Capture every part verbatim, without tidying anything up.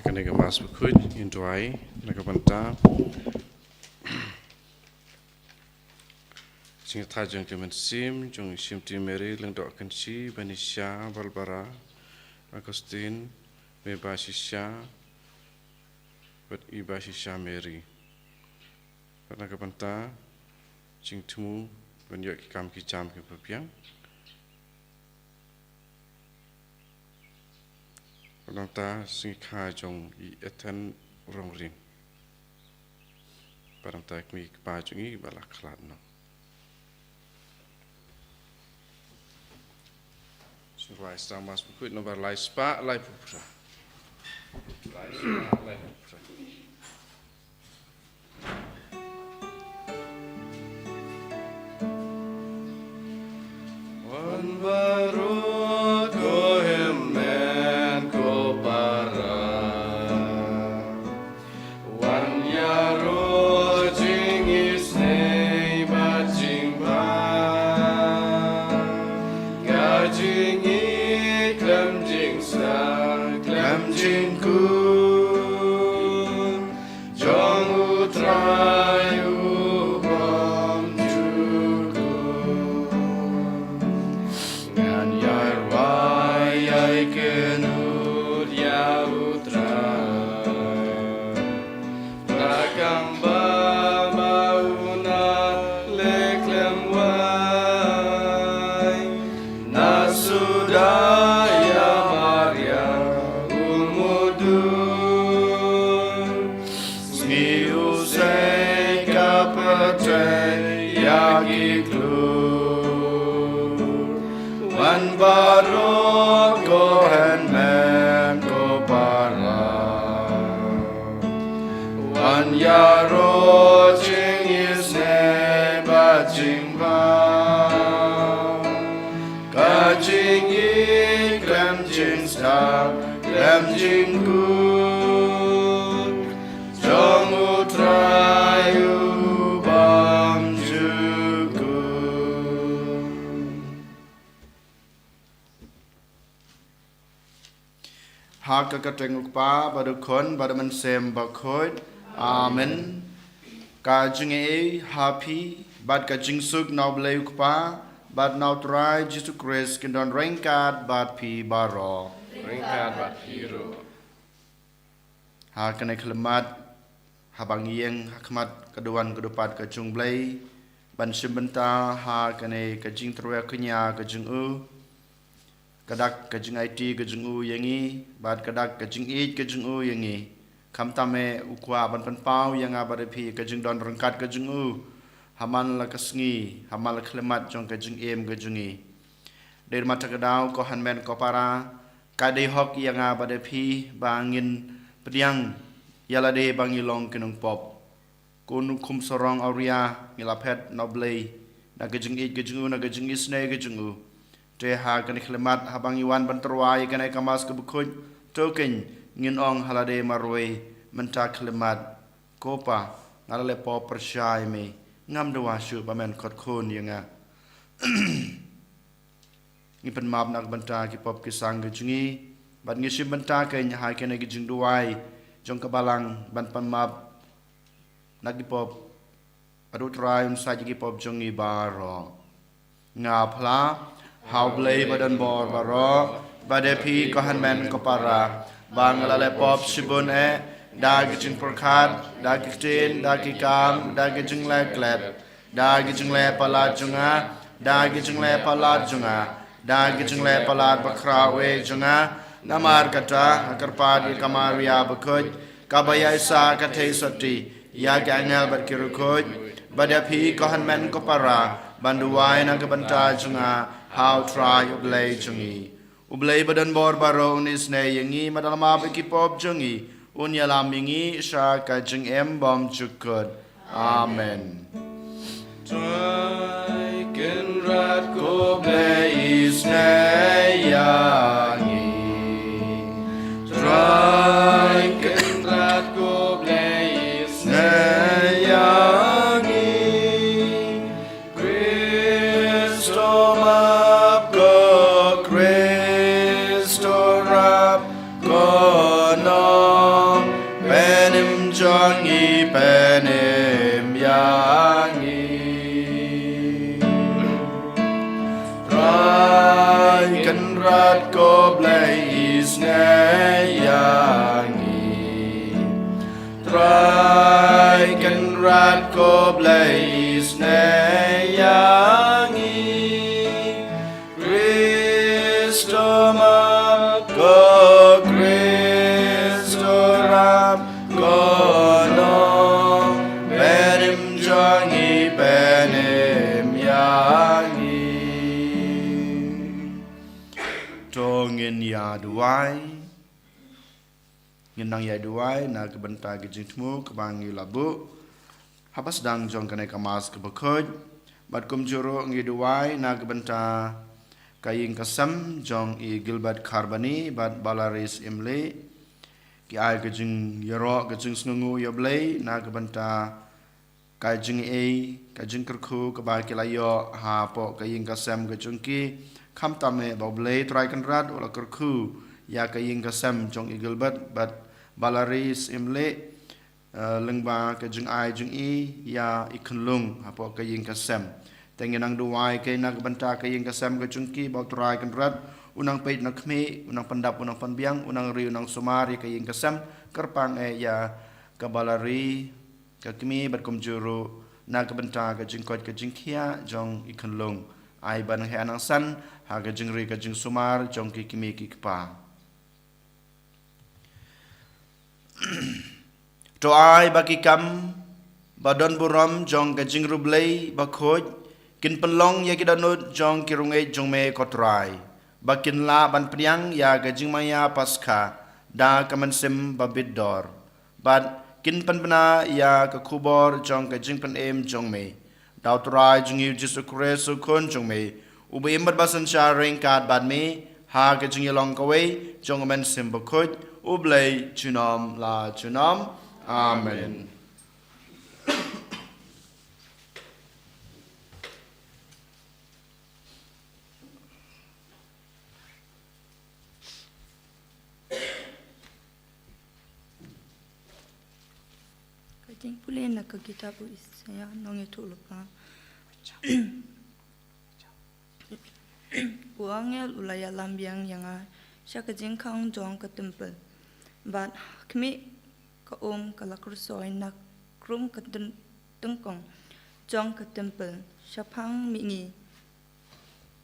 Kane ka Mass bakhuid ngin duwai na ka bynta jingïatai jong ka mynsiem jong i Shimti Mary Lyngdoh Kynshi, Banisha, Barbara, Augustine, Mebashisha bad Ibashisha Mary. Bad na ka bynta jingthmu ban ïoh ki kam ki jam kiba biang. Bad nangta sngikha jong i Ethan Rongrin. Bad nangta i kmie i kpa jong i ba la khlad noh. Sngewbha ïa sdang Mass bakhuid nombar lai spah laiphew phra. Lai spah laiphew phra. Wan baroh ko hynmen ko para, wan ïaroh jingisynei bad jingbha, ka jingïeit khlem jingstad khlem jingkut jong U Trai U Bymjukut. Ngan ïa rwai ïa kynnoh ïa U Trai. Ba kam ba ba u na leh khlem wai, na suda ïa Maria u Mudui. Sngi u sei ka pyrthei ïa ki klur. Wan baroh ko hynmen ko para, wan ïaroh jingisynei bad jingbha, ka jingïeit khlem jingstad khlem jingkut jong U Trai U Bymjukut. Ha ka kyrteng U Kpa bad U Khun bad U Mynsiem Bakhuid. Amen. Ka jingaiei ha phi bad ka jingsuk na U Blei U Kpa bad na U Trai Jisu Khrist kin don ryngkat bad phi baroh. Ryngkat bad phi ruh. Ha kane ka khyllipmat, haba ngi ïeng ha khmat ka duwan ka dupat ka jong U Blei ban shim bynta ha kane ka jingtyrwa kñia ka jong u, ka dak ka jingaiti ka jong u ïa ngi bad ka dak ka jingïeit ka jong u ïa ngi. Khamtam eh u kwah ban pynpaw ïa nga bad ïa phi ka jingdon ryngkat ka jong u ha man la ka sngi, ha man la ka khyllipmat jong ka jingim ka jong ngi. Dei ma ta ka daw, ko hynmen ko para, ka dei hok ïa nga bad ïa phi ba ngin pdiang ïa lade ba ngi long ki nongpop. Ko nu khum sarong awria ngi la phet na U Blei na ka jingïeit ka jong u, na ka jingisynei ka jong u. Te ha kane ka khyllipmat haba ngi wan ban tyrwa ïa kane ka Mass kaba khuid, to kein ngin ong ha lade marwei mynta ka khyllipmat: Ko Pa, nga la leh pop pyrshah ïa me, ngam dawa shuh ba men khot khun ïa nga. Ngi pynmap na ka bynta ki pop ki sang ki jong ngi bad ngi shim bynta kein ha kine ki jingduwai jong ka balang ban pynmap na ki pop bad U Trai un sait ïa ki pop jong ngi baroh. Nga phla ha U Blei ba don bor baroh bad ïa phi ko hynmen ko para ba nga la leh pop shibun eh, da ki jingpyrkhat, da ki ktien, da ki kam, da ki jingleh klet, da ki jingleh palat jong nga, da ki jingleh palat jong nga, da ki jingleh palat bakhraw eh jong nga. Namar kata, ha kyrpad ïa ka Maria bakhuid kaba ïaisah ka theisotti ïa ki angel bad ki riewkhuid, bad ïa phi ko hynmen ko para ban duwai na ka bynta jong nga ha U Trai U Blei jong ngi. U Blei ba don bor baroh un isynei ïa ngi, ma da la map ïa ki pop jong ngi, un ïalam ïa ngi sha ka jingim bymjukut. Amen. Trai Kynrad ko Blei isynei ïa ngi. Trai Kynrad ko Blei isynei ïa ngi. Khristo map ko, Khristo rap ko, no Trai Kynrad ko Blei isnei ïa ngi. Trai Kynrad ko Blei isnei ïa ngi. Kristo ma ko Kristo ram ko nong penim jong i penim ïa ngi. To ngin ïa duwai. Ngin nang ïa duwai na ka bynta ka jingthmu kaba ngi la buh haba sdang jong kane ka Mass kaba khuid. Bad kumjuh ruh ngi duwai na ka bynta ka ïing ka sem jong i Gilbert Kharbani bad Balaris Imli. Ki ai ka jingïaroh ka jingsngewnguh ïa Blei na ka bynta ka jingïeit, ka jingkyrkhu kaba ki la ïoh hapoh ka ïing ka sem ka jong ki. Khamtam eh ba U Blei Trai Kynrad u la kyrkhu ïa ka ïing ka sem jong i Gilbert bad Balaris Imli, eh, lyngba ka jingai jong i ïa i khunlung hapoh ka ïing ka sem. Te ngin nang duwai kei na ka bynta ka ïing ka sem ka jong ki, ba U Trai Kynrad u nang peit u nang khmih, u nang pyndap u nang pynbiang, u nang ri u nang sumar ïa ka ïing ka sem, kyrpang eh ïa ka Balari, ka kmie bad kumjuh ruh na ka bynta ka jingkoit ka jingkhiah jong i khunlung. Ai ba nang heh nang san ha ka jingri ka jingsumar jong ki kmie ki kpa. To ai ba ki kam ba don burom jong ka jingriewblei bakhuid kin pynlong ïa ki dohnud jong ki riew-ïeit jong me ko Trai, ba kin lah ban pdiang ïa ka jingmaïa Paskha da ka mynsiem babit dor. Bad kin pynbna ïa ka khubor jong ka jingpynim jong me da U Trai jong ngi U Jisu Khrist U Khun jong me, uba im bad ba synshar ryngkat bad me ha ka jingïalong kawei jong U Mynsiem Bakhuid, U Blei junom la junom. Amen. Ka jingpule na ka kitab u Isaïah nongïathuhlypa. U angel u la ïalam biang ïa nga sha ka jingkhang jong ka templ. Bad khmih, ka um ka la kyrsoi na krum ka tyn-, tyngkong jong ka templ shaphang mihngi.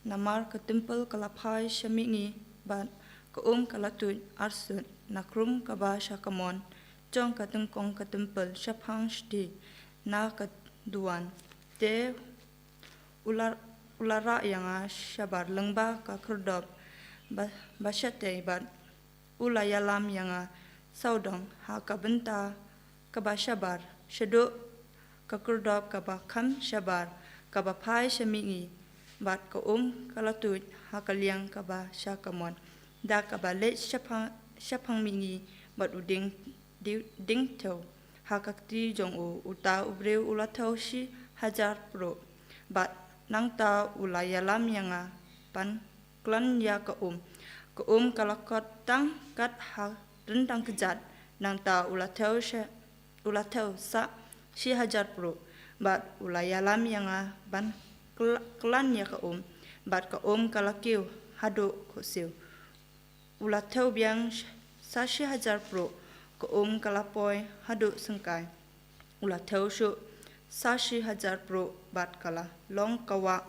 Namar ka templ ka la phai sha mihngi, bad ka um ka la tuid arsut na krum kaba sha kamon jong ka tyngkong ka templ shaphang shithi na ka duwan. Te u la, u la rah ïa nga shabar lyngba ka khyrdop ba, ba shatei, bad u la ïalam ïa nga sawdong ha ka bynta kaba shabar shaduh ka khyrdop kaba kham shabar kaba phai sha mihngi, bad ka um ka la tuid ha ka liang kaba sha kamon da kaba leit shaphang, shaphang mihngi, bad u dieng, dieng, dieng thew ha ka kti jong u. Uta u briew u la thew shi hajar pruh. Bad nangta u la ïalam ïa nga ban klan ïa ka um. Ka um ka la kot tang kat ha ryndang kjat. Nangta u la thew sha, u la thew sah shi hajar pruh. Bad u la ïalam ïa nga ban kla-, klan ïa ka um. Bad ka um ka la kiew haduh khuhsiew. U la thew biang sh-, sah shi hajar pruh, ka um ka la poi haduh syngkai. U la thew shuh sah shi hajar pruh, bad ka la long ka wah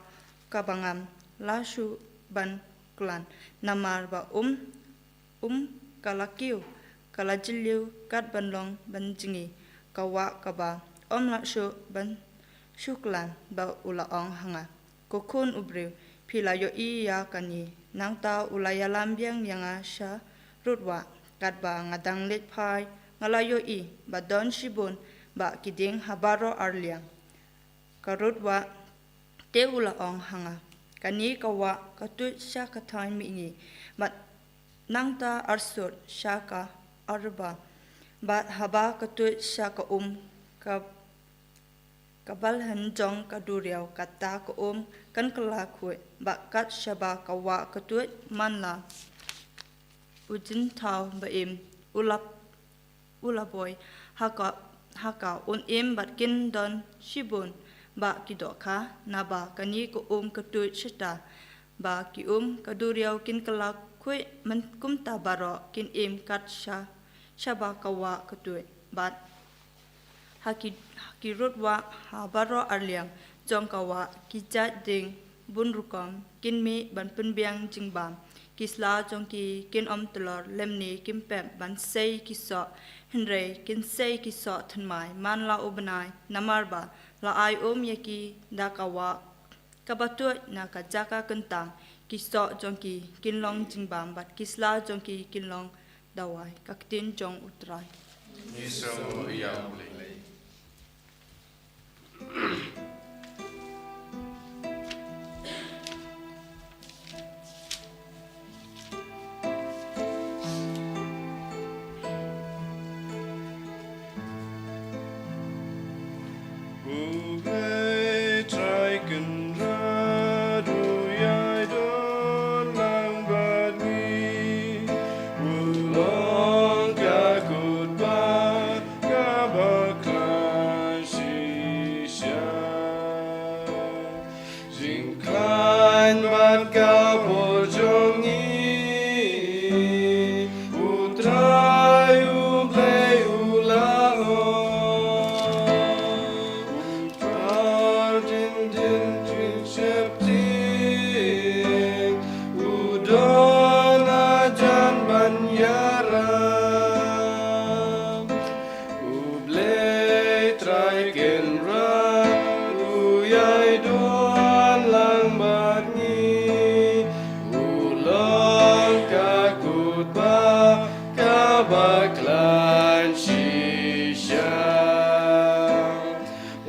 kaba ngam lah shuh ban klan. Namar ba um, um ka la kiew, ka la jylliew kat ban long ban jngi, ka wah kaba ym lah shuh ban shu klan. Bad u la ong ha nga, Ko khun u briew, phi la ïohi ïa kane. Nangta u la ïalam biang ïa nga sha rud wah. Katba nga dang leit phai, nga la ïohi ba don shibun bah ki dieng ha baroh ar liang ka rud wah. Te u la ong ha nga, Kane ka wah ka tuid sha ka thaiñ mihngi, bad nangta arsut sha ka arba. Bad haba ka tuid sha ka um ka ka balhyn jong ka duriaw, kata ka um kan kylla khuid, bad kat shaba ka wah ka tuid, man la u jingthaw ba im u la, u la poi ha ka, ha ka un im bad kin don shibun ba ki dohkha, naba kane ka um ka tuid shata ba ki um ka duriaw kin kylla khuid man kumta baroh kin im kat sha shaba ka wah ka tuid. Bad ha ki, ha ki rud wah ha baroh arliang jong ka wah ki jait ding bun rukom kin mih ban pynbiang jingbam. Ki sla jong ki kin ym tlor lymne kin pep ban sei ki soh, hynrei kin sei ki soh thymmai man la u bnai, namar ba la ai um ïa ki da ka wah kaba tuid na ka jaka kyntang. Ki soh jong ki kin long jingbam bad ki sla jong ki kin long dawai. Ka ktien jong U Trai. Ngi sngew ïa U Blei. U Blei Trai Kynrad, u ïai don lang bad ngi, u long ka kutbah kaba khlaiñ shisha. Jingkhlaiñ bad ka bor jong ngi, U Trai U Blei u la ong. U Trai jin jin jin sheptieng, u don hajan ban ïarap. U Blei Trai Kynrad, u ïai don lang bad ngi, u long ka kutbah kaba khlaiñ shisha.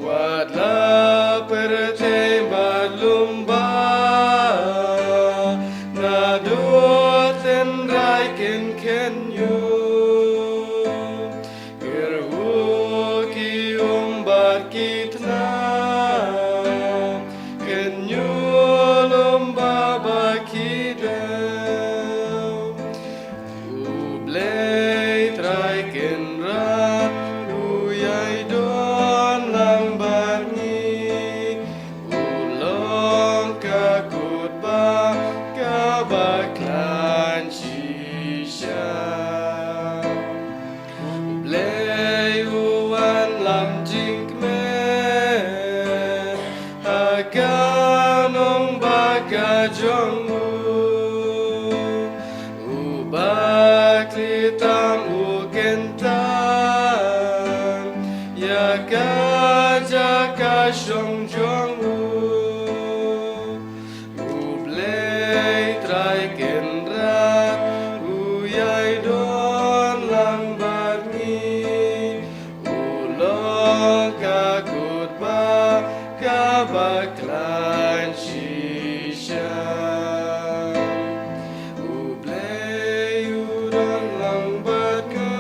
Wat la pyrthei bad lum ba naduh tynrai kin kynñiuh. Kyrhuh ki um bad ki tnat, kynñiuh lum ba ba ki dew. U Blei Trai Kynrad, u ïai don lang bad ngi, u long ka kutbah kaba khlaiñ shisha. U Blei u wanlam jingkmen ha ka nongbah ka jong u. U bakli tam u kyntan ïa ka jaka shong jong u. U Blei Trai Kynrad, u ïai don lang bad ngi, u long ka kutbah kaba khlaiñ shisha. U Blei u don lang bad nga,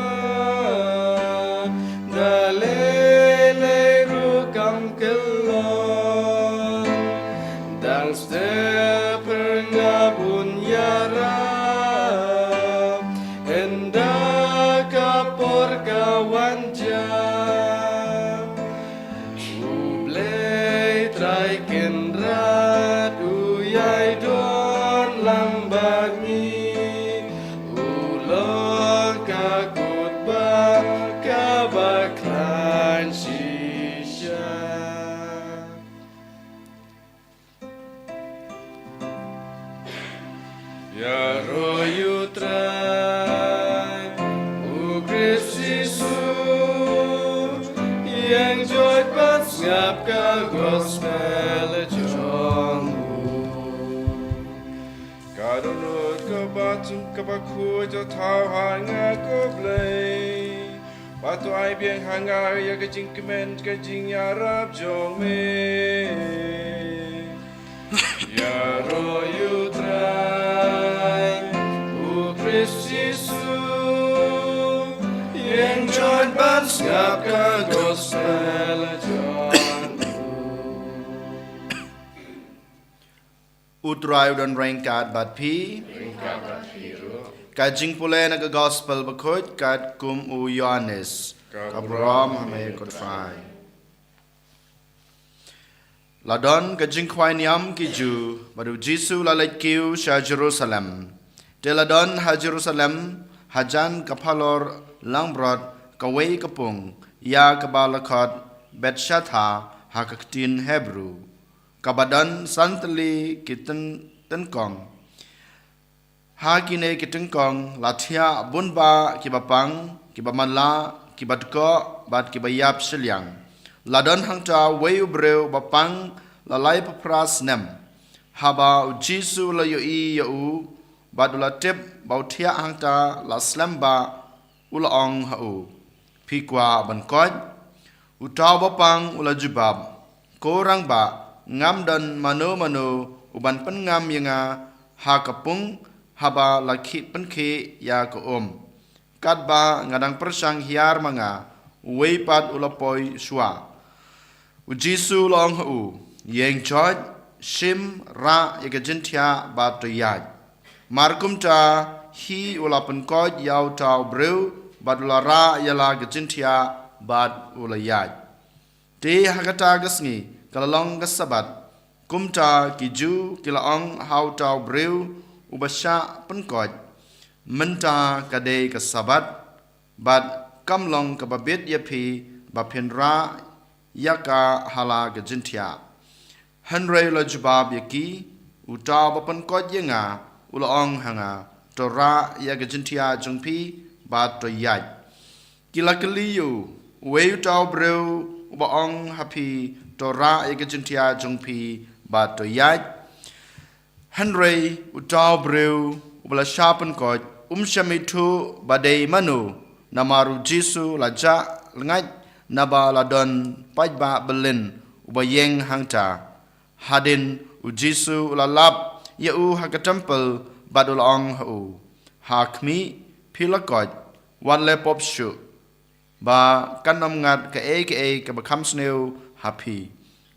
da lei lei ruh kam kyllon. Dang step pyrngab un ïarap, ynda ka por ka wan jia. U Blei Trai Kynrad, u ïai don lang bad ngi, u long ka kutbah kaba khlaiñ shisha. Ïaroh ïa U Trai, U Khrist Jisu, ïeng joit bad sngap ka gospel jong u. Ka dohnud kaba jong kaba khuid u thaw ha nga, ko Blei, bad to ai biang ha nga ïa ka jingkmen ka jingïarap jong me. Ïaroh ïa U Trai, U Khrist Jisu, ïeng joit bad sngap ka gospel jong u. U Trai u don ryngkat bad phi. Ryngkat bad phi ruh. Ka jingpule na ka gospel bakhuid katkum u Ïoannis. ka burom ha me ko Trai. La don ka jingkhwai niam ki Jiw, bad u Jisu u la leit kiew sha Jerusalem. Te la don ha Jerusalem, hajan ka phalor langbrot, kawei ka pung, ïa kaba la khot Bethzatha ha ka ktien Hebru, kaba don san tylli ki tyn-, tyngkong. Ha kine ki tyngkong la thiah bun bah kiba pang, kiba matlah, kiba dkoh, bad kiba ïap shiliang. La don hangta uwei u briew ba pang la laiphew phra snem. Haba u Jisu u la ïohi ïa u, bad u la tip ba u thiah hangta, la slem bha, u la ong ha u, "Phi kwah ban koit?" Uta uba pang u la jubab, "Ko Rangbah, ngam don mano mano uban pynngam ïa nga ha ka pung haba la khih, pynkhih ïa ka um. Katba nga dang pyrshang hiar ma nga, uwei pat u la poi shuwa." U Jisu u la ong ha u, "Ïeng joit, shim, rah ïa ka jingthiah bad to ïaid." Mar kumta hi u la pynkoit ïa uta u briew, bad u la rah ïa la ka jingthiah, bad u la ïaid. Te ha kata ka sngi ka la long ka Sabbath. Kumta ki Jiw ki la ong ha uta u briew uba shah pynkoit, "Mynta ka dei ka Sabbath, bad kam long kaba bit ïa phi ba phin rah ïa ka ha la ka jingthiah." Hynrei u la jubab ïa ki, "Uta uba pynkoit ïa nga u la ong ha nga, 'To rah ïa ka jingthiah jong phi, bad to ïaid.'" Ki la kylli ïa u, "Uei uta u briew uba ong ha phi, 'To rah ïa ka jingthiah jong phi, bad to ïaid'?" Hynrei uta u briew uba la shah pynkoit um shym ithuh ba dei mano, namar u Jisu u la jah lyngngait, naba la don paidbah byllien uba ïeng hangta. Hadien u Jisu u la lap ïa u ha ka templ, bad u la ong ha u, "Ha khmih, phi la koit, wat leh pop shuh, ba kan ym ngat kaei kaei kaba kham sniew ha phi."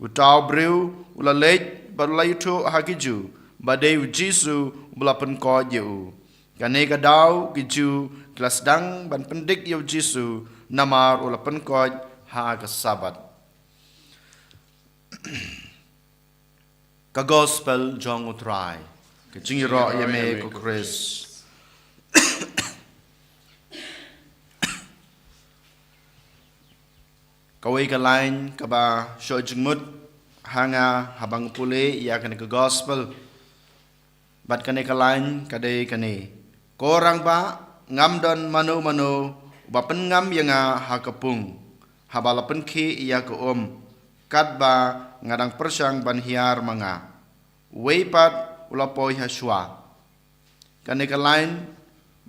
Uta u briew u la leit bad u la ïathuh ha ki Jiw ba dei u Jisu uba la pynkoit ïa u. Kane ka daw ki Jiw ki la sdang ban pyndik ïa u Jisu, namar u la pynkoit ha ka Sabbath. Ka Gospel jong u Trai. Ka jingïaroh ïa me ko Khrist. Kawei ka lain kaba shoh jingmut ha nga haba nga pule ïa kane ka Gospel. Bad kane ka lain ka dei kane: "Ko Rangbah, ngam don mano mano uba pynngam ïa nga ha ka pung haba la pynkhih ïa ka um, katba nga dang pyrshang ban hiar ma nga. Uwei pat u la poi ha shuwa." Kane ka lain,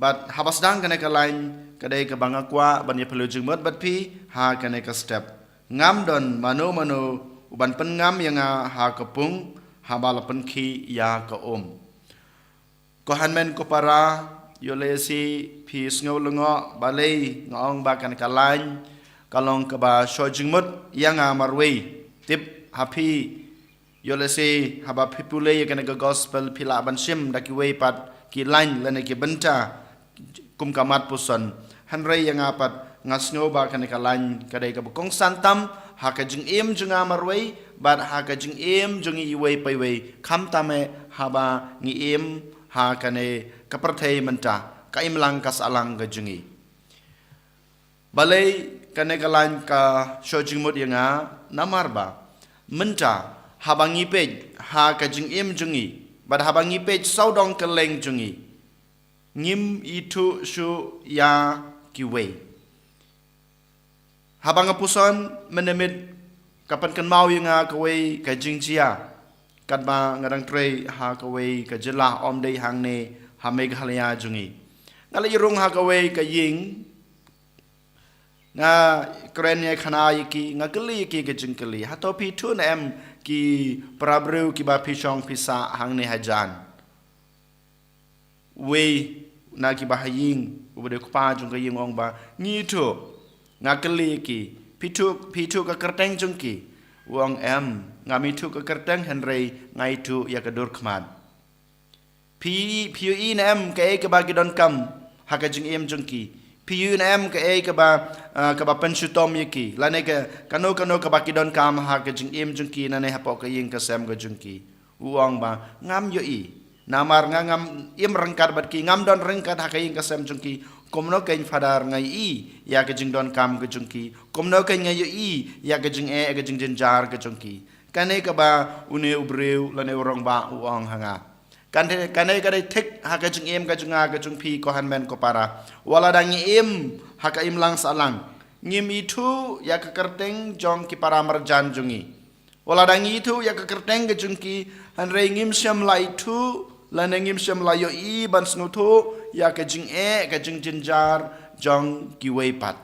bad haba sdang kane ka lain, ka dei kaba nga kwah ban ïa pule jingmut bad phi ha kane ka step: "Ngam don mano mano uban pynngam ïa nga ha ka pung haba la pynkhih ïa ka um." Ko hynmen ko para, ïoh lehse phi sngew lyngngoh balei nga ong ba kane ka lain ka long kaba shoh jingmut ïa nga marwei. Tip ha phi, ïoh lehse haba phi pule ïa kane ka Gospel phi lah ban shim da kiwei pat ki lain lane ki bynta kum ka mat puson. Hynrei ïa nga pat nga sngew ba kane ka lain ka dei kaba kongsan tam ha ka jingim jong nga marwei bad ha ka jingim jong ngi iwei pa iwei, khamtam eh haba ngi im ha kane ka pyrthei mynta, ka imlang ka sahlang ka jong ngi. Balei kane ka lain ka shoh jingmut ïa nga? Namar ba mynta haba ngi peit ha ka jingim jong ngi bad haba ngi peit sawdong kylleng jong ngi, ngim ithuh shuh ïa kiwei. Haba nga puson mynmiet ka pynkynmaw ïa nga kawei ka jingjia katba nga dang trei ha kawei ka jylla, ym dei hangne ha Meghalaya jong ngi. Nga la ïarung ha kawei ka ïing, nga kren ïa khana ïa ki, nga kylli ïa ki ka jingkylli: "Hato phi ithuh ne em ki para briew kiba phi shong phi sah hangne hajan?" Uwei na kiba ha ïing, uba dei u kpa jong ka ïing, u ong ba, "Ngi ithuh." Nga kylli ïa ki: "Phi ithuh, phi ithuh ka kyrteng jong ki?" U ong, "Em, ngam ithuh ka kyrteng, hynrei nga ithuh ïa ka dur khmat." "Phi, phi ïohi ne em kaei kaba ki donkam ha ka jingim jong ki? Phi ïohi ne em kaei kaba, ah, kaba pynshitom ïa ki, lane ka, kano kano kaba ki donkam ha ka jingim jong ki, lane hapoh ka ïing ka sem ka jong ki. U ong ba ngam ïohi. Namar nga ngam im ryngkat bad ki, ngam don ryngkat ha ka ïing ka sem jong ki. Kumno kein Father nga ïohi ïa ka jingdonkam ka jong ki? Kumno kein nga ïohi ïa ka jingeh, ka jingjynjar ka jong ki? Kane kaba une u briew lane u rangbah u ong ha nga. Kane, kane ka dei thik ha ka jingim ka jong nga, ka jong phi, ko hynmen ko para. Wat lada ngi im ha ka imlang sahlang, ngim ithuh ïa ka kyrteng jong ki para marjan jong ngi. Wat lada ngi ithuh ïa ka kyrteng ka jong ki, hynrei ngim shym la ithuh lane ngim shym la ïohi ban sngewthuh ïa ka jingeh, ka jingjynjar jong kiwei pat.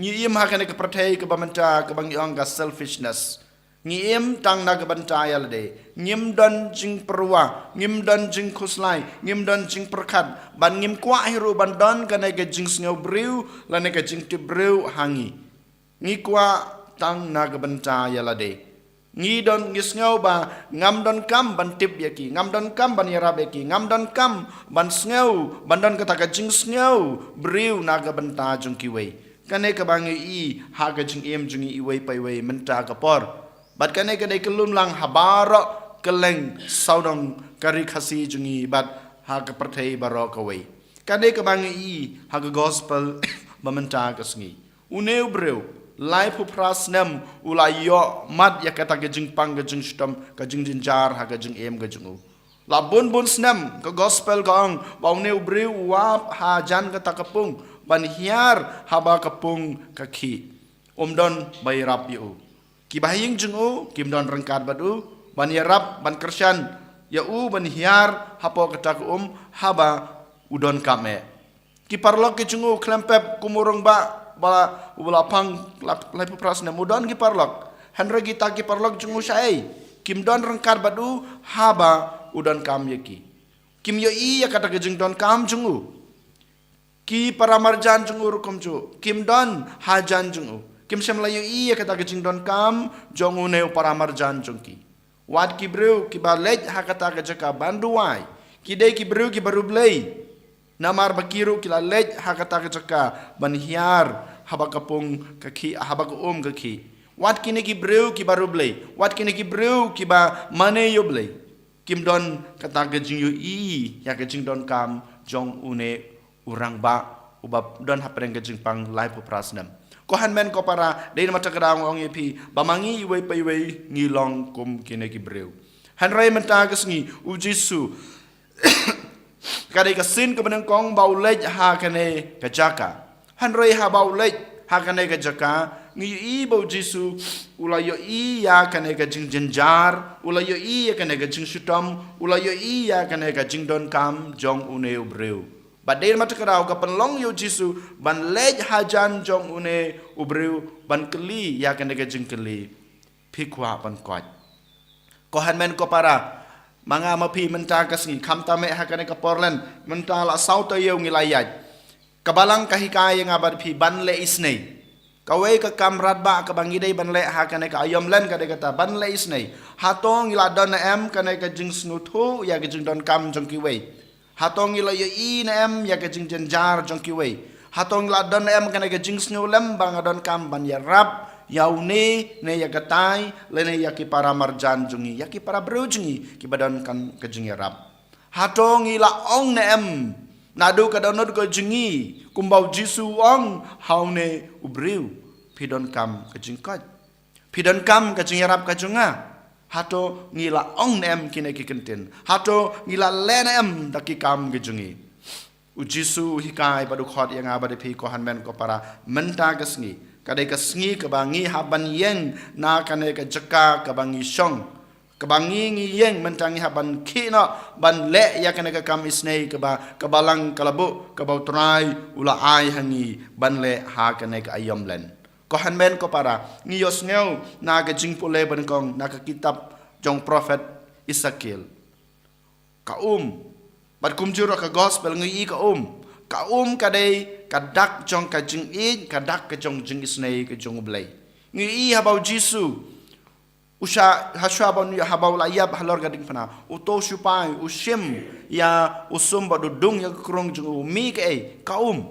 Ngi im ha kane ka pyrthei kaba mynta, kaba ngi ong ka selfishness. Ngi im tang na ka bynta ïa lade. Ngim don jingpyrwa, ngim don jingkhuslai, ngim don jingpyrkhat, ban ngim kwah hi ruh ban don kane ka jingsngew briew lane ka jingtip briew ha ngi. Ngi kwah tang na ka bynta ïa lade. Ngi don, ngi sngew ba ngam donkam ban tip ïa ki, ngam donkam ban ïarap ïa ki, ngam donkam ban sngew, ban don kata ka jingsngew briew na ka bynta jong kiwei. Kane kaba ngi ïohi ha ka jingim jong ngi iwei pa iwei mynta ka por. Bad kane ka dei ka lumlang ha baroh kylleng sawdong ka ri Khasi jong ngi bad ha ka pyrthei baroh kawei. Kane kaba ngi ïohi ha ka gospel ba mynta ka sngi. Une u briew, laiphew phra snem u la ïoh mat ïa kata ka jingpang, ka jingshitom, ka jingjynjar ha ka jingim ka jong u. La bun bun snem, ka gospel ka ong ba une u briew u ap hajan kata ka pung ban hiar haba ka pung ka khih. Um don ba ïarap ïa u. Kiba ha ïing jong u kim don ryngkat bad u ban ïarap, ban kyrshan ïa u, ban hiar hapoh kata ka um haba u donkam eh. Ki paralok ki jong u khlem pep, kum u rangbah ba u la pang la, laiphew phra snem, u don ki paralok. Hynrei kita ki paralok jong u shaei? Kim don ryngkat bad u haba u donkam ïa ki. Kim ïohi ïa kata ka jingdonkam jong u. Ki para marjan jong u ruh kumjuh, kim don hajan jong u. Kim shym la ïohi ïa kata ka jingdonkam jong une u para marjan jong ki. Wat ki briew kiba leit ha kata ka jaka ban duwai, ki dei ki briew kiba riewblei. Namar ba ki ruh ki la leit ha kata ka jaka ban hiar haba ka pung ka khih, haba ka um ka khih. Wat kine ki briew kiba riewblei, wat kine ki briew kiba mane ïa U Blei, kim don kata ka jingïohi ïa ka jingdonkam jong une u rangbah uba don hapdeng ka jingpang laiphew phra snem. Ko hynmen ko para, dei namar kata ka daw nga ong ïa phi ba ma ngi iwei pa iwei ngi long kum kine ki briew. Hynrei mynta ka sngi u Jisu, ka dei ka sien kaba nyngkong ba u leit ha kane ka jaka. Hynrei haba u leit ha kane ka jaka, ngi ïohi ba u Jisu u la ïohi ïa kane ka jingjynjar, u la ïohi ïa kane ka jingshitom, u la ïohi ïa kane ka jingdonkam jong une u briew. Bad dei namar kata ka daw ka pynlong ïa u Jisu ban leit hajan jong une u briew ban kylli ïa kane ka jingkylli. Phi kwah ban koit? Ko hynmen ko para, ma nga ma phi mynta ka sngi, khamtam eh ha kane ka por lehse, mynta la saw taïew ngi la ïaid. Ka Balang ka hikai ïa nga bad phi ban leh isynei. Kawei ka kam radbah kaba ngi dei ban leh ha kane ka aïom lehse ka dei kata, ban leh isynei. Hato ngi la don ne em kane ka jingsngewthuh ïa ka jingdonkam jong kiwei? Hato ngi la ïohi ne em ïa ka jingjynjar jong kiwei? Hato ngi la don ne em kane ka jingsngewlem ba nga donkam ban ïarap ïa une ne ïa katai, lane ïa ki para marjan jong ngi, ïa ki para briew jong ngi kiba donkam ka jingïarap? Hato ngi la ong ne em naduh ka dohnud ka jong ngi, kumba u Jisu u ong ha une u briew, phi donkam ka jingkoit? Phi donkam ka jingïarap ka jong nga? Hato ngi la ong ne em kine ki kyntien? Hato ngi la leh ne em da ki kam ka jong ngi? U Jisu u hikai bad u khot ïa nga bad ïa phi ko hynmen ko para, mynta ka sngi ka dei ka sngi kaba ngi hap ban ïeng na kane ka jaka kaba ngi shong. Kaba ngi, ngi ïeng mynta ngi hap ban khih noh ban leh ïa kane ka kam isynei kaba ka Balang ka la buh, kaba u Trai u la ai ha ngi ban leh ha kane ka aïom lehse. Ko hynmen ko para, ngi ïohsngew na ka jingpule ba nyngkong na ka kitab jong prophet Esekiel. Ka um. Bad kumjuh ruh ka gospel ngi ïohi ka um. Ka um ka dei ka dak jong ka jingïeit, ka dak ka jong jingisynei ka jong U Blei. Ngi ïohi haba u Jisu u sha, ha shuwa ban, haba u la ïap halor ka diengphna, u to shupai, u shim ïa u sum bad u dung ïa ka krung jong u, mih kaei? Ka um.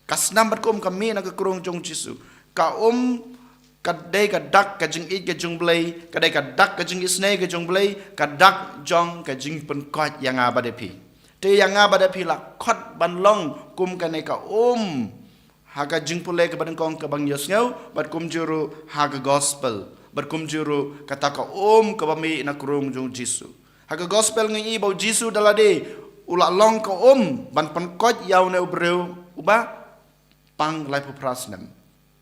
Ka snam bad ka um ka mih na ka krung jong Jisu. Ka um ka dei ka dak ka jingïeit ka jong U Blei, ka dei ka dak ka jingisynei ka jong U Blei, ka dak jong ka jingpynkhuid ïa nga bad ïa phi. Te ïa nga bad ïa phi la khot ban long kum kane ka um ha ka jingpule kaba nyngkong kaba ngi ïohsngew, bad kumjuh ruh ha ka gospel, bad kumjuh ruh kata ka um kaba mih na krung jong Jisu. Ha ka gospel ngi i ba u Jisu da lade u la long ka um ban pynkhuid ïa une u briew uba pang laiphew phra snem.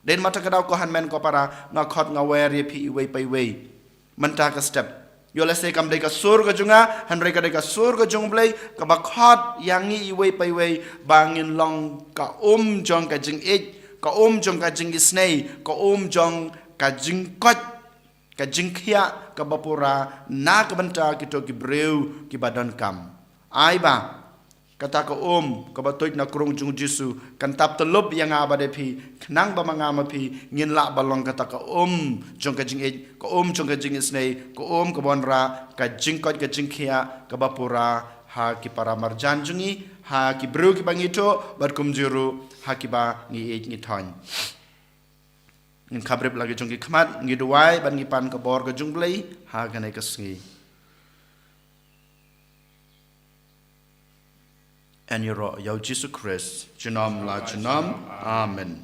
Dei namar kata ka daw ko hynmen ko para, nga khot nga wer ïa phi iwei pa iwei mynta ka step. Ïoh lehse kam dei ka sur ka jong nga, hynrei ka dei ka sur ka jong U Blei kaba khot ïa ngi iwei pa iwei ba ngin long ka um jong ka jingïeit, ka um jong ka jingisynei, ka um jong ka jingkhuid, ka jingkhiah kaba pura na ka bynta kito ki briew kiba donkam. Ai ba kata ka um kaba tuid na krung jong Jisu kan tap tyllup ïa nga bad ïa phi, khnang ba ma nga ma phi ngin lah ban long kata ka um jong ka jingïeit, ka um jong ka jingisynei, ka um kaba wanrah ka jingkhuid ka jingkhiah kaba pura ha ki para marjan jong ngi, ha ki briew kiba ngi ïathuh, bad kumjuh ruh ha kiba ngi ïeit ngi thoiñ. Ngin khapbrip la ki jong ki khmat, ngi duwai bad ngi pan ka bor ka jong U Blei ha kane ka sngi. Yn ïaroh ïa u Jisu Khrist junom la junom. Amen.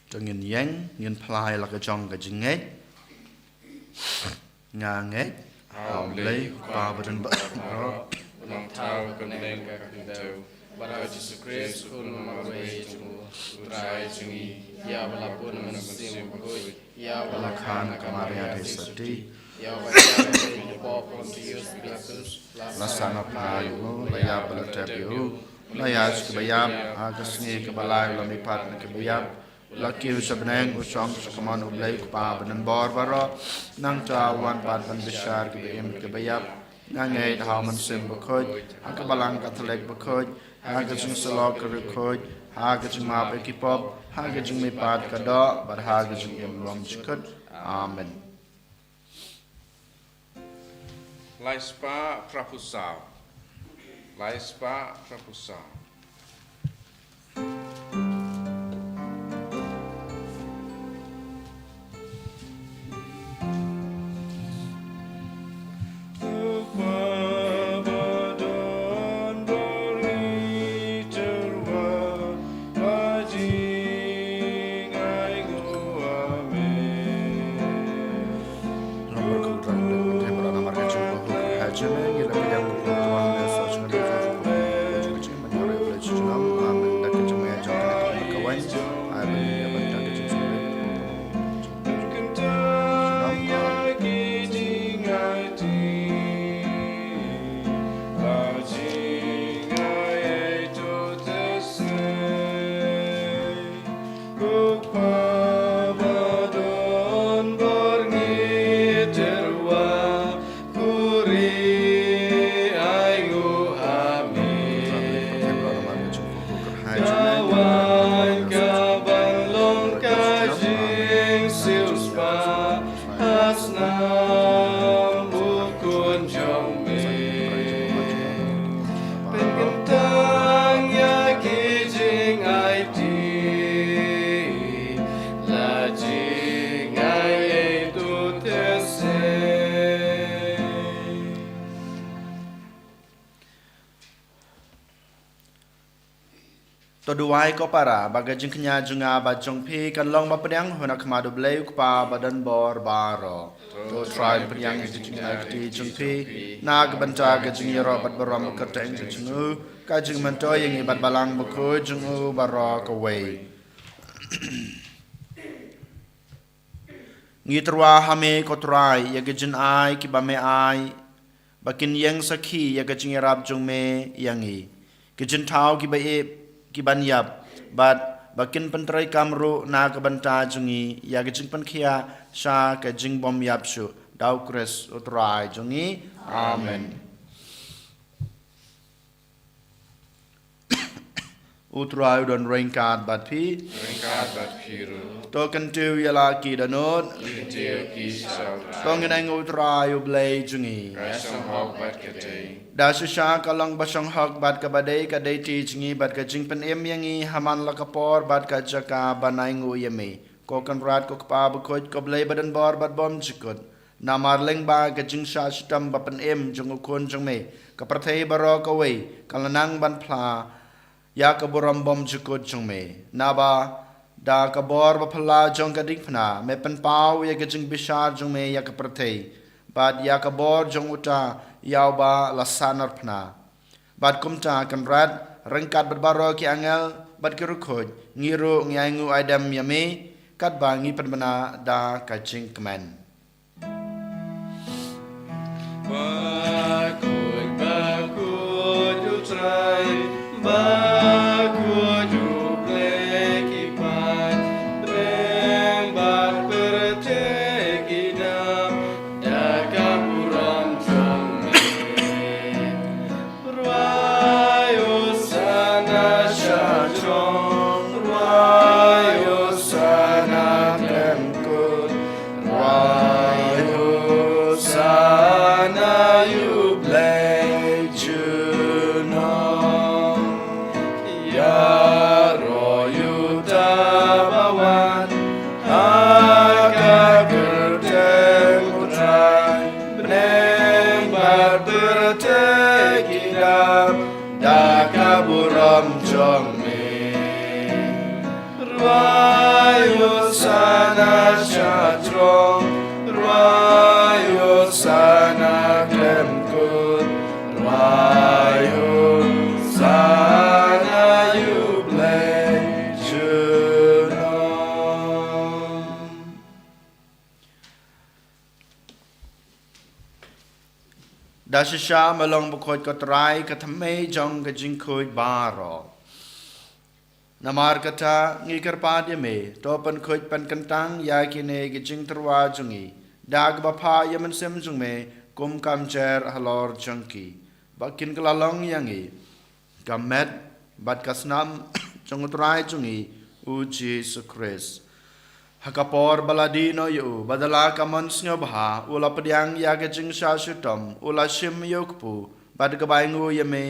To ngin ïeng, ngin phla ïa la ka jong ka jingngeit. Nga ngeit ha U Blei, U Kpa badonbor baroh, U Nongthaw ka bneng ka khyndew, bad ha U Jisu Khrist, U Khun marwei jong U Trai jong ngi, ïa uba la bun na U Mynsiem Bakhuid, ïa uba la kha na ka Maria Theisotti, ïa uba la ïap ha u pop Pontius Pilatus, la sah na phra ïa u, la ïap bad la tep ïa u, la ïaid sha kiba ïap, ha ka sngi kaba lai u la mihpat na kiba ïap, u la kiew sha bneng, u shong sha kamon U Blei U Kpa badonbor baroh. Nangta un wan pat ban bishar kiba im kiba ïap. Nga ngeit ha U Mynsiem Bakhuid, ha ka Balang Katholik bakhuid, ha ka jingsyllok ka riewkhuid, ha ka jingmap ïa ki pop, ha ka jingmihpat ka doh, bad ha ka jingim lymjukut. Amen. Lai spah phra phew saw. Lai spah phra phew saw. To duwai ko para, ba ka jingkñia jong nga bad jong phi kan long ba pdiang ha khmat U Blei U Kpa badonbor baroh. To Trai pdiang ïa ka jingkñia jong phi na ka bynta ka jingïaroh bad burom kyrteng ka jong u, ka jingmyntoi ïa ngi bad Balang Bakhuid jong u baroh kawei. Ngi tyrwa ha me ko Trai ïa ka jingai kiba me ai, ba kin ïeng sakhi ïa ka jingïarap jong me ïa ngi. Ki jingthaw kiba ïeit, kiban ïap, bad ba kin pyntreikam ruh na ka bynta jong ngi ïa ka jingpynkhiah sha ka jingbymïap shuh. Da U Khrist U Trai jong ngi. Amen. U Trai u don ryngkat bad phi. Ryngkat bad phi ruh. To kyntiew ïa la ki dohnud. Kyntiew ki sha u Trai. To ngin ainguh U Trai U Blei jong ngi. Ka shong hok bad ka dei. Da shisha ka long ba shong hok bad kaba dei ka dei ti jong ngi bad ka jingpynim ïa ngi ha man la ka por bad ka jaka ban ainguh ïa me, ko Kynrad ko Kpa bakhuid, ko Blei badonbor bad bymjukut. Namar lyngba ka jingshah shitom bapynim jong U Khun jong me, ka pyrthei baroh kawei ka la nang ban phla ïa ka burom bymjukut jong me. Naba da ka bor baphylla jong ka diengphna me pynpaw ïa ka jingbishar jong me ïa ka pyrthei, bad ïa ka bor jong uta ïa uba la sahnarphna. Bad kumta Kynrad, ryngkat bad baroh ki angel bad ki riewkhuid, ngi ruh ngi ainguh aidem ïa me, katba ngi pynbna da ka jingkmen. Bakhuid, bakhuid U Trai, bakhuid U Blei ki paid, bneng bad pyrthei ki dap da ka burom jong me. Rwai Hosana sha jrong, rwai Hosana khlem kut, rwai Hosana ïa U Blei junom. Ïaroh ïa uta ba wan ha ka kyrteng U Trai, bneng bad pyrthei ki dap da ka burom jong me. Rwai Hosana sha jrong, rwai Hosana khlem kut, rwai Hosana ïa U Blei junom. Da shisha me long bakhuid ko Trai, ka thymmei jong ka jingkhuid baroh. Namar kata ngi kyrpad ïa me, to pynkhuid pynkyntang ïa kine ki jingtyrwa jong ngi da kaba phah ïa u Mynsiem jong me kum ka mjer halor jong ki, ba kin kylla long ïa ngi ka met bad ka snam jong U Trai jong ngi U Jisu Khrist. Ha ka por ba la dih noh ïa u, bad da la ka mon sngewbha u la pdiang ïa ka jingshah shitom, u la shim ïa u kpu, bad kaba ainguh ïa me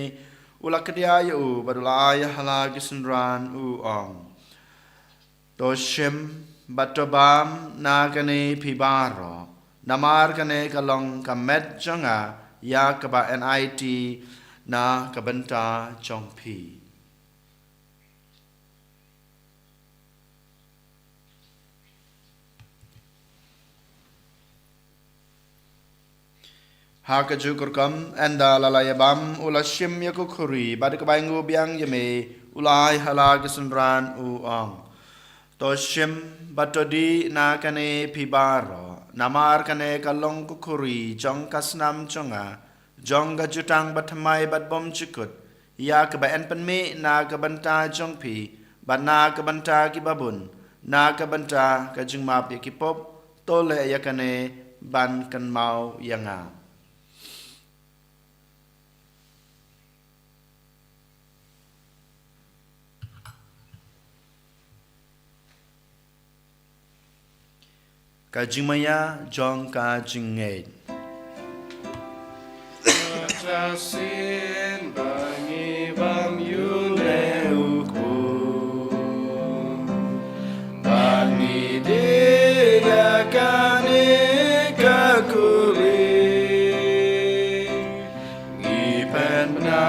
u la kdiah ïa u, bad u la ai ha la ki synran u ong: To shim bad to bam na kane phi baroh, namar kane ka long ka met jong nga ïa kaba enait na ka bynta jong phi. Ha kajuh ka rukom, ynda la la ïa bam, u la shim ïa ka khuri, bad kaba ainguh biang ïa me u la ai ha la ki synran u ong: To shim bad to dih na kane phi baroh, namar kane ka long ka khuri jong ka snam jong nga, jong ka jutang bathymmai bad bymjukut, ïa kaba yn pynmih na ka bynta jong phi bad na ka bynta kiba bun, na ka bynta ka jingmap ïa ki pop. To leh ïa kane ban kynmaw ïa nga. Ka jingmaïa jong ka jingngeit. Ka sien ba ngi bam ïa une u kpu, ba ngi dih ïa kane ka khuri, ngi pynbna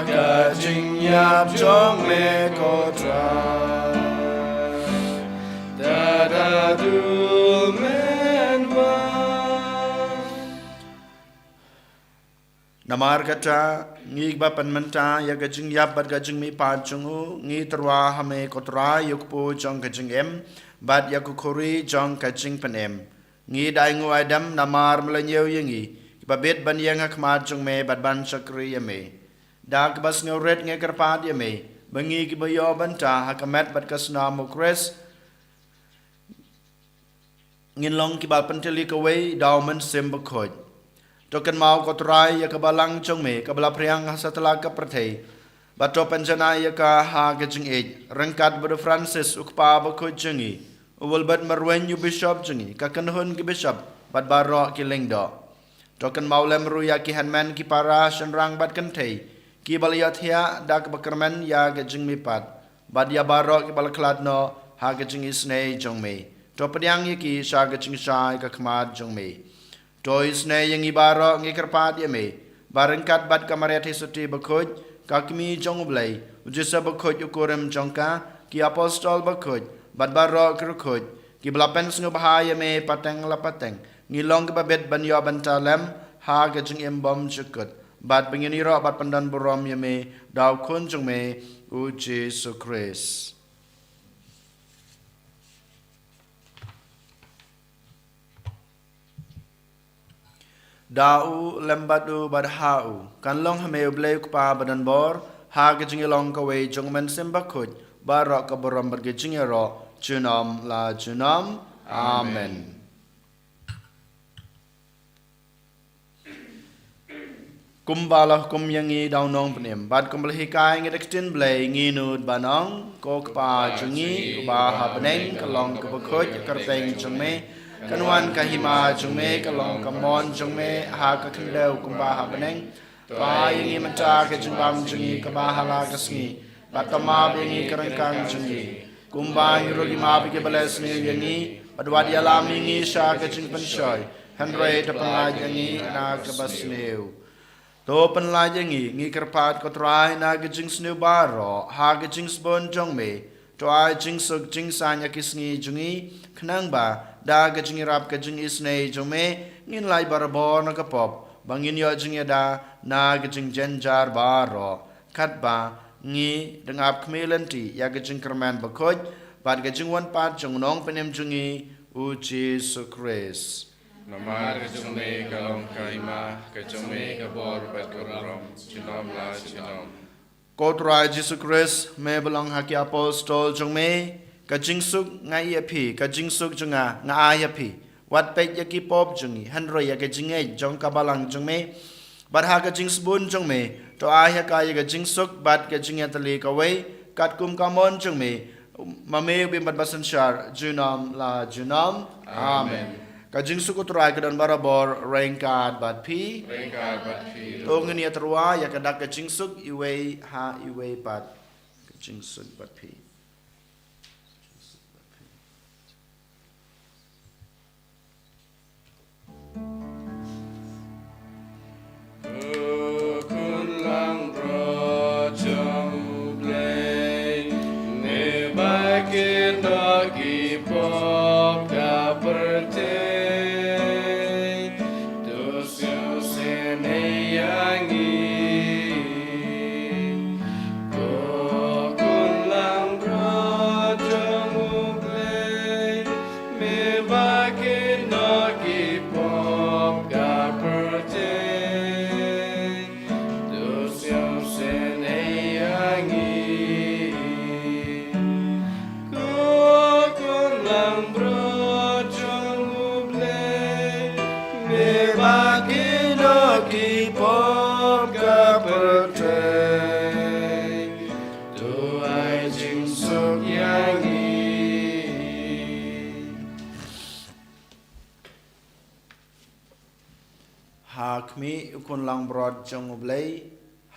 ka jingïap jong me ko Trai. Da da du men wan. Namar kata, ngi ba pynmynta ïa ka jingïap bad ka jingmihpat jong u, ngi tyrwa ha me ko Trai ïa u kpu jong ka jingim bad ïa ka khuri jong ka jingpynim. Ngi da ainguh aidem namar me la ñiew ïa ngi kiba bit ban ïeng ha khmat jong me bad ban shakri ïa me. Da kaba sngewrit ngi kyrpad ïa me ba ngi kiba ïoh bynta ha ka met bad ka snam u Khrist ngin long kiba pyntylli kawei da u Mynsiem Bakhuid. To kynmaw ko Trai ïa ka balang jong me kaba la phriang ha satlak ka pyrthei, Bad to pynjanai ïa ka ha ka jingïeit, ryngkat bad u Francis u kpa bakhuid jong ngi, u Wilbert Marwein u bishop jong ngi, ka kynhun ki bishop, bad baroh ki lyngdoh. To kynmaw lem ruh ïa ki hynmen ki para shynrang bad kynthei, kiba la ïohthiah da kaba kyrmen ïa ka jingmihpat, bad ïa baroh kiba la khlad noh ha ka jingisynei jong me. To pdiang ïa ki sha ka jingshai ka khmat jong me. To isynei ïa ngi baroh, ngi kyrpad ïa me, ba ryngkat bad ka Maria Theisotti bakhuid, ka kmie jong u Blei, u Joseph bakhuid u kurim jong ka, ki apostol bakhuid, bad baroh ki riewkhuid, kiba la pynsngewbha ïa me pateng la pateng, ngi long kiba bit ban ïoh bynta lem ha ka jingim bymjukut, bad ba ngin ïaroh bad pyndonburom ïa me da u Khun jong me, u Jisu Khrist. Da u, lem bad u, bad ha u, kan long ha me u Blei u Kpa badonbor, ha ka jingïalong kawei jong u Mynsiem Bakhuid, baroh ka burom bad ka jingïaroh, junom la junom. Amen. Kumba la hukum ïa ngi da u Nongpynim, bad kumba la hikai ïa ngi da ka ktien Blei, ngi nud ban ong, Ko Kpa jong ngi, uba ha bneng, ka long kaba khuid ïa ka kyrteng jong me, kan wan ka hima jong me, ka long ka mon jong me, ha ka khyndew kumba ha bneng. To ai ïa ngi mynta ka jingbam jong ngi kaba ha la ka sngi, bad to map ïa ngi ka ryngkang jong ngi, kumba ngi ruh ngi map ïa kiba leh sniew ïa ngi, bad wat ïalam ïa ngi sha ka jingpynshoi, hynrei to pynlait ïa ngi na kaba sniew. To pynlait ïa ngi, ngi kyrpad ko Trai, na ka jingsniew baroh, ha ka jingsbun jong me, to ai jingsuk jingsaiñ ïa ki sngi jong ngi, khnang ba da ka jingïarap ka jingisynei jong me, ngin lait barabor na ka pop, ba ngin ïoh jingïada na ka jingjynjar baroh. Katba ngi dang ap khmih lynti ïa ka jingkyrmen bakhuid bad ka jingwan pat jong u Nongpynim jong ngi, u Jisu Khrist. Namar ka jong me ka long ka hima, ka jong me ka bor bad ka burom, junom la junom. Ko Trai Jisu Khrist, me ba la ong ha ki apostol jong me, ka jingsuk nga ai ïa phi, ka jingsuk jong nga nga ai ïa phi. Wat peit ïa ki pop jong ngi, hynrei ïa ka jingngeit jong ka balang jong me. Bad ha ka jingsbun jong me, to ai ha ka ïa ka jingsuk bad ka jingïatylli kawei, katkum ka mon jong me, ma me u bym bad basynshar, junom la junom. Amen. Amen. Ka jingsuk u Trai ka don barabor ryngkat bad phi. Ryngkat bad phi. To ngin ïatyrwa ïa ka dak ka jingsuk iwei ha iwei pat. Ka jingsuk bad phi. Ko Khun langbrot jong U Blei, me ba kit noh ki pop ka pyrthei, to sngewsynei ïa ngi. Ko Khun langbrot jong U Blei, me ba kit noh ki pop ka pyrthei, to sngewsynei ïa ngi. Ko Khun langbrot jong U Blei, me ba kit noh ki pop ka pyrthei, to ai jingsuk ïa ngi. Ha khmih U Khun langbrot jong U Blei,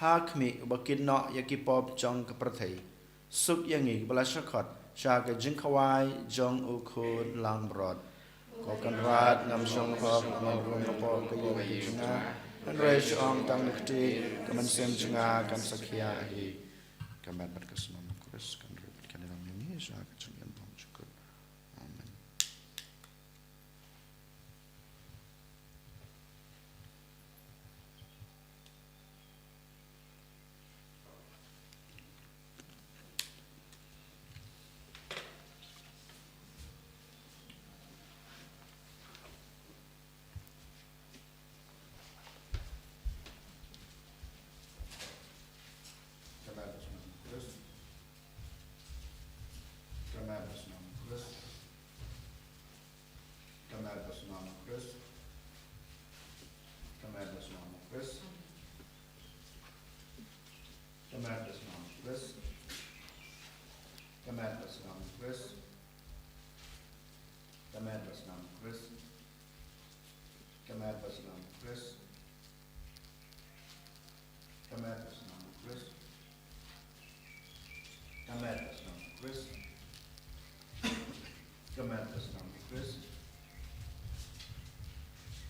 ha khmih uba kit noh ïa ki pop jong ka pyrthei. Suk ïa ngi kiba la shah khot sha ka jingkhawai jong U Khun langbrot. Ko Kynrad, ngam shong hok ban rung hapoh ka ïing ka jong nga, hynrei shu ong tang da ka kti, ka mynsiem jong nga kan sa khia hi. Ka met bad ka snam U Khrist kan rit bad kan ïalam ïa ngi sha ka jingim bymjukut. Amen. Ka met bad snam U Khrist. Ka met bad snam U Khrist. Ka met bad snam Khrist. Ka met bad snam Khrist. Ka met bad snam Khrist. Ka met bad snam Khrist. Ka met bad snam Khrist. Ka met bad snam Khrist. Ka met bad snam Khrist.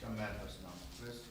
Ka met bad snam Khrist.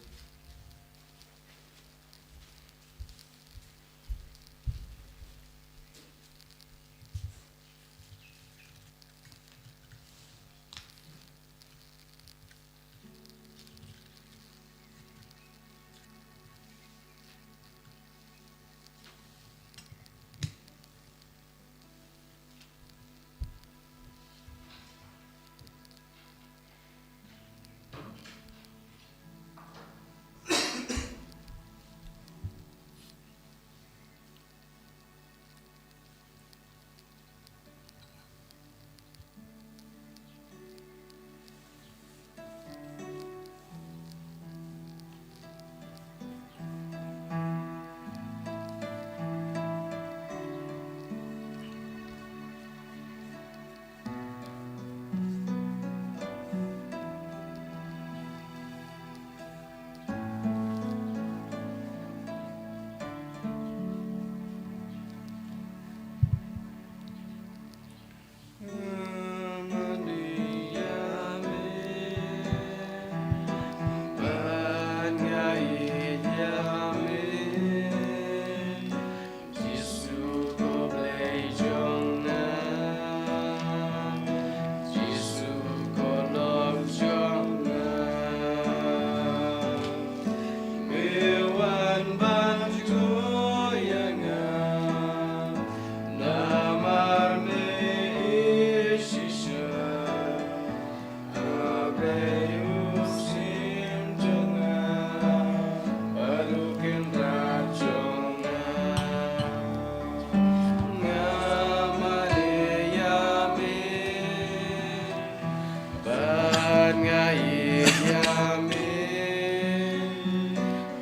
Jisu ko Blei jong nga, Jisu ko lok jong nga. Me wan ban jngoh ïa nga, namar me ïeit shisha.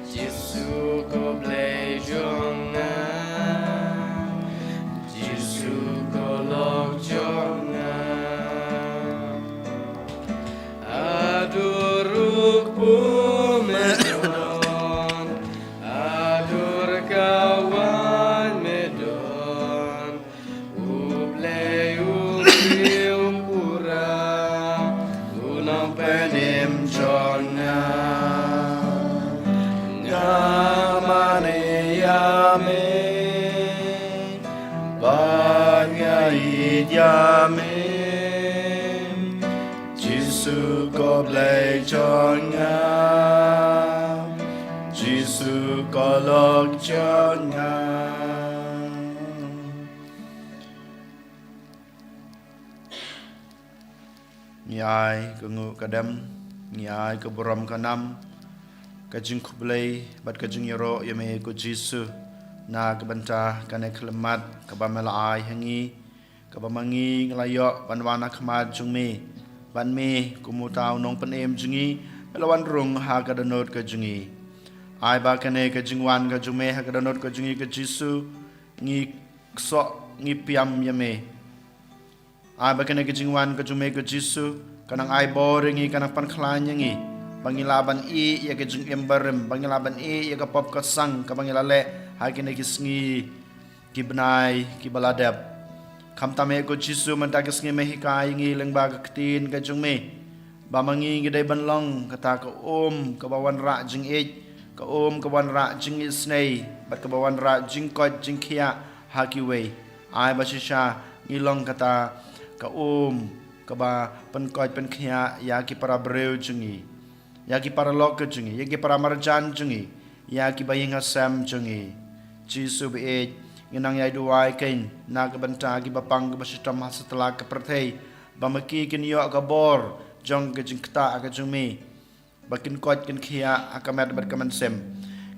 Jisu ko Blei jong nga, Jisu ko lok jong nga. Haduh rukom me don, haduh ka wan me don. U Blei u briew pura, u nongpynim jong nga. Nga mane ïa me, bad nga ïeit ïa me. Jisu ko Blei jong nga, Jisu ko lok jong nga. Ngi ai ka nguh ka dem, ngi ai ka burom ka nam, ka jingkhublei bad ka jingïaroh ïa me ko Jisu, na ka bynta kane ka khyllipmat kaba me la ai ha ngi, kaba ma ngi ngi la ïoh ban wan ha khmat jong me. Bad me kum uta u nongpynim jong ngi, me la wan rung ha ka dohnud ka jong ngi. Ai ba kane ka jingwan ka jong me ha ka dohnud ka jong ngi ko Jisu, ngi ksoh, ngi pdiang ïa me. Ai ba kane ka jingwan ka jong me ko Jisu, ka nang ai bor ïa ngi, ka nang pynkhlaiñ ïa ngi, ba ngin lah ban ïeh ïa ka jingim barim, ba ngin lah ban ïeh ïa ka pop ka sang kaba ngi la leh ha kine ki sngi ki bnai kiba la dep. Khamtam eh ko Jisu, mynta ka sngi me hikai ïa ngi lyngba ka ktien ka jong me, ba ma ngi ngi dei ban long kata ka um kaba wanrah jingïeit, ka um kaba wanrah jingisynei, bad kaba wanrah jingkoit jingkhiah ha kiwei. Ai ba shisha ngi long kata ka um kaba pynkoit pynkhiah ïa ki para briew jong ngi, ïa ki paralok ka jong ngi, ïa ki para marjan jong ngi, ïa kiba ïing hasem jong ngi. Jisu baieit, ngi nang ïai duwai kein na ka bynta kiba pang kiba shitom ha satlak ka pyrthei, ba ma ki kin ïoh ka bor jong ka jingktah ka jong me, ba kin koit kin khiah ha ka met bad ka mynsiem.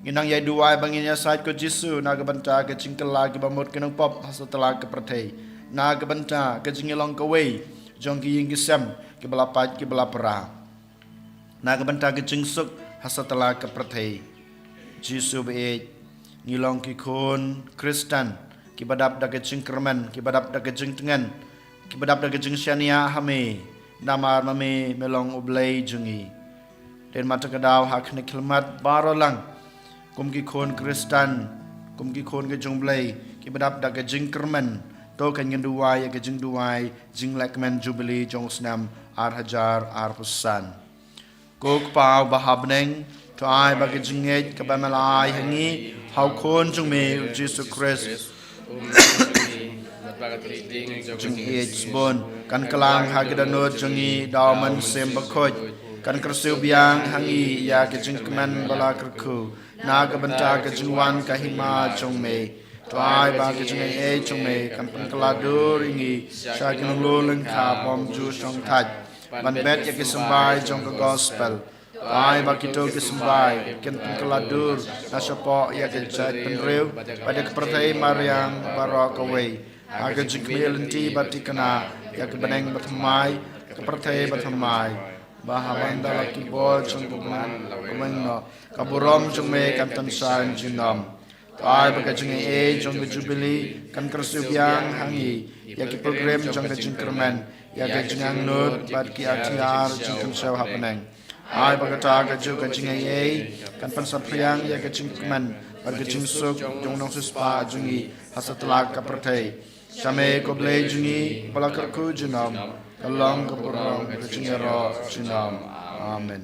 Ngi nang ïai duwai ba ngin ïasaid ko Jisu na ka bynta ka jingkylla kiba mut ki nongpop ha satlak ka pyrthei, na ka bynta ka jingïalong kawei jong ki ïing ki sem kiba la pait kiba la pra, na ka bynta ka jingsuk ha satlak ka pyrthei. Jisu baieit, ngi long ki khun Khristan kiba dap da ka jingkyrmen, kiba dap da ka jingtngen, kiba dap da ka jingshaniah ha me, namar ma me, me long U Blei jong ngi. Dei ma kata ka daw ha kane ka khlieh mat baroh lang, kum ki khun Khristan, kum ki khun ka jong U Blei, kiba dap da ka jingkyrmen, to kan ngin duwai ïa ka jingduwai jinglehkmen Jubili jong u snem ar hajar arphew san. Ko Kpa uba ha bneng, to ai ba ka jingngeit kaba me la ai ha ngi, ha u Khun jong me U Jisu Khrist, jingïeit sbun kan kylla ha ki dohnud jong ngi da u Mynsiem Bakhuid, kan kyrsiew biang ha ngi ïa ka jingkmen ba la kyrkhu na ka bynta ka jingwan ka hima jong me. To ai ba ka jingaiei jong me kan pynkylla dur ïa ngi sha ki nongluleng ka bym ju shongthait ban bet ïa ki symbai jong ka gospel. To ai ba kito ki symbai kin pynkylla dur na shapoh ïa ka jaitbynriew bad ïa ka pyrthei mariang baroh kawei, ha ka jingkhmih lynti ba thikna ïa ka bneng bathymmai, ka pyrthei bathymmai, ba ha bynta la ki bor jong ka bneng, ka bneng noh, ka burom jong me kan pynshai junom. To ai ba ka jingaiei jong ka Jubili kan kyrsiew biang ha ngi ïa ki program jong ka jingkyrmen, ïa ka jingangnud bad ki atiar jingkynshew ha bneng. Ai ba kata kajuh ka jingaiei kan pynsaphriang ïa ka jingkmen bad ka jingsuk jong u nongsiewspah jong ngi ha satlak ka pyrthei. Sha me ko Blei jong ngi ba la kyrkhu junom, ka long ka burom, ka jingïaroh junom. Amen.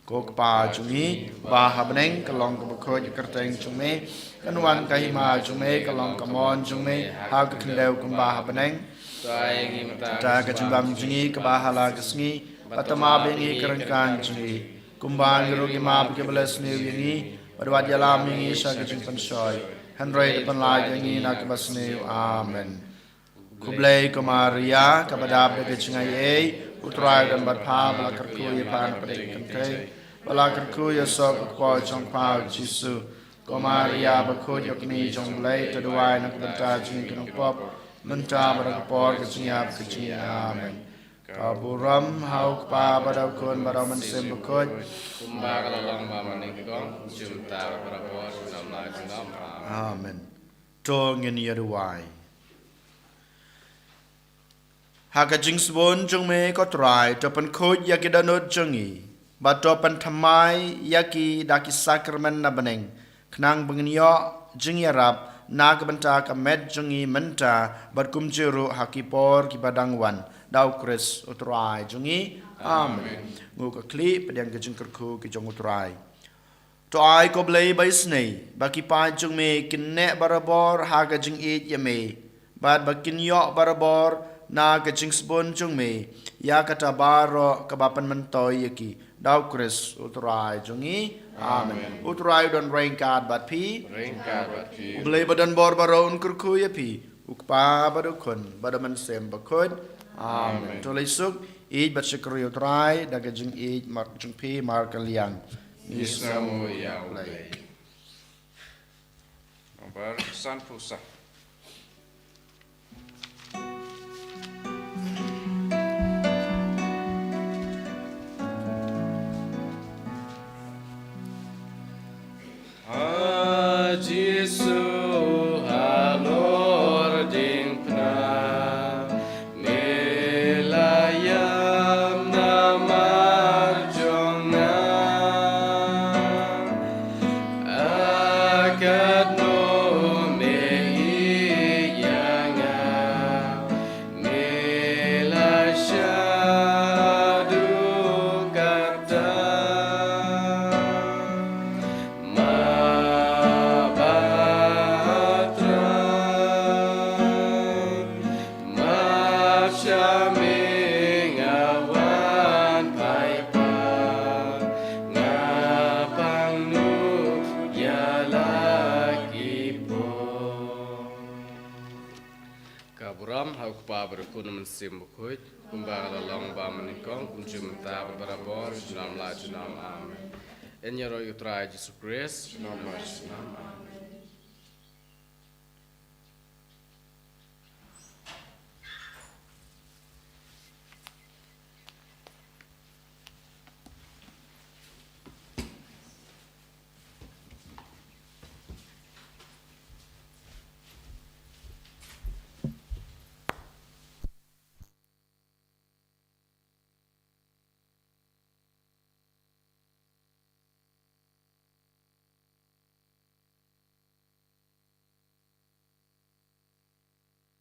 Ko Kpa jong ngi ba ha bneng, ka long kaba khuid ka kyrteng jong me, kan wan ka hima jong me, ka long ka mon jong me ha ka khyndew kumba ha bneng. To ai ïa ngi mynta ka jingbam jong ngi kaba ha la ka sngi, bad to map ïa ngi ki ryngkang jong ngi, kumba ngi ruh ngi map ïa kiba leh sniew ïa ngi, bad wat ïalam ïa ngi sha ka jingpynshoi, hynrei to pynlait ïa ngi na kaba sniew. Amen. Khublei ko Maria, kaba dap da ka jingaiei, U Trai u don bad pha, ba la kyrkhu ïa pha na pdeng ki kynthei, ba la kyrkhu ïa u soh ka kpoh jong pha U Jisu. Ko Maria bakhuid, ïa kmie jong U Blei, to duwai na ka bynta jong ngi ki nongpop, mynta bad ha ka por ka jingïap ka jong ngi. Amen. Ka burom ha U Kpa bad ha U Khun bad ha U Mynsiem Bakhuid, kumba ka la long ba ha nyngkong, kumjuh mynta bad barabor, junom la junom. Amen. To ngin ïa duwai. Ha ka jingsbun jong me ko Trai, to pynkhuid ïa ki dohnud jong ngi, bad to pynthymmai ïa ki da ki sakramen na bneng, khnang ba ngin ïoh jingïarap na ka bynta ka met jong ngi mynta bad kumjuh ruh ha ki por kiba dang wan, da U Khrist U Trai jong ngi. Amen. Amen. Nguh ka khlieh, pdiang ka jingkyrkhu ki jong U Trai. To ai ko Blei ba isynei, ba ki paid jong me kin neh barabor ha ka jingïeit ïa me, bad ba kin ïoh barabor na ka jingsbun jong me ïa kata baroh kaba pynmyntoi ïa ki, da U Khrist U Trai jong ngi. Amen. Amen. U Trai u don ryngkat bad phi. Ryngkat bad phi. U Blei ba don bor baroh un kyrkhu ïa phi, U Kpa bad U Khun bad U Mynsiem Bakhuid. Amen. Amen. To leit suk, ïeit bad shakri ïa U Trai da ka jingïeit mar-, jong phi markylliang. Ngi sngewnguh ïa U Blei. Number sanphew saw. Ha Jisu halor diengphna, me la ïam namar jong nga. Ha katno me ïeit ïa nga, me la shah duh katta. Map, ah Trai, map sha me nga wan phai pat, nga pang noh ïa la ki por. Ka burom ha U Kpa bad U Khun, U Mynsiem Bakhuid, kumba ka la long ba ha nyngkong, kumjuh mynta bad barabor, junom la junom. Amen. Yn ïaroh ïa U Trai Jisu Khrist. Junom la junom.